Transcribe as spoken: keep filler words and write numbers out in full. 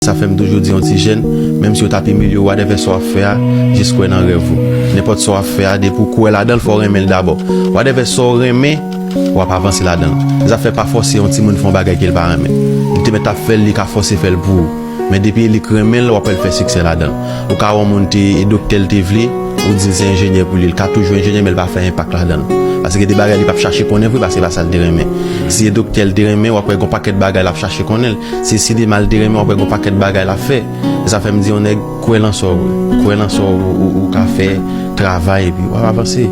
Sa fè m toujou di yon ti jèn, menm si yo t ap imilye w, whatever sa w ap fè a, jis kwè nan rèv ou. Nenpòt sa w ap fè a, depi w kwè ladan l, fò w renmen l dabò. Whatever sa w renmen, w ap avanse ladan l. Zafè pa fòse yon timoun fè yon bagay ke l pa renmen. Li te mèt ap fè l, li ka fòse fè l pou ou. Men depi li k renmen l, w ap wè l fè siksè ladan l. Ou ka wè yon moun te, e doktè l te vle, ou di l se enjenyè pou li. L ka toujou enjenyè, men l pa fè enpak ladan l. Paske gen de bagay li p ap chache konnen vre, paske se pa sa l te renmen. Si e doktè l te renmen, w ap wè gon pakèt bagay l ap chache konnen l. Si e sinema l te renmen, w ap wè gon pakèt bagay l ap fè. E sa fè m di yon nèg, kwè nan sa w vle. Kwè nan sa w, ou, ou ka fè, travay, epi w ap avanse.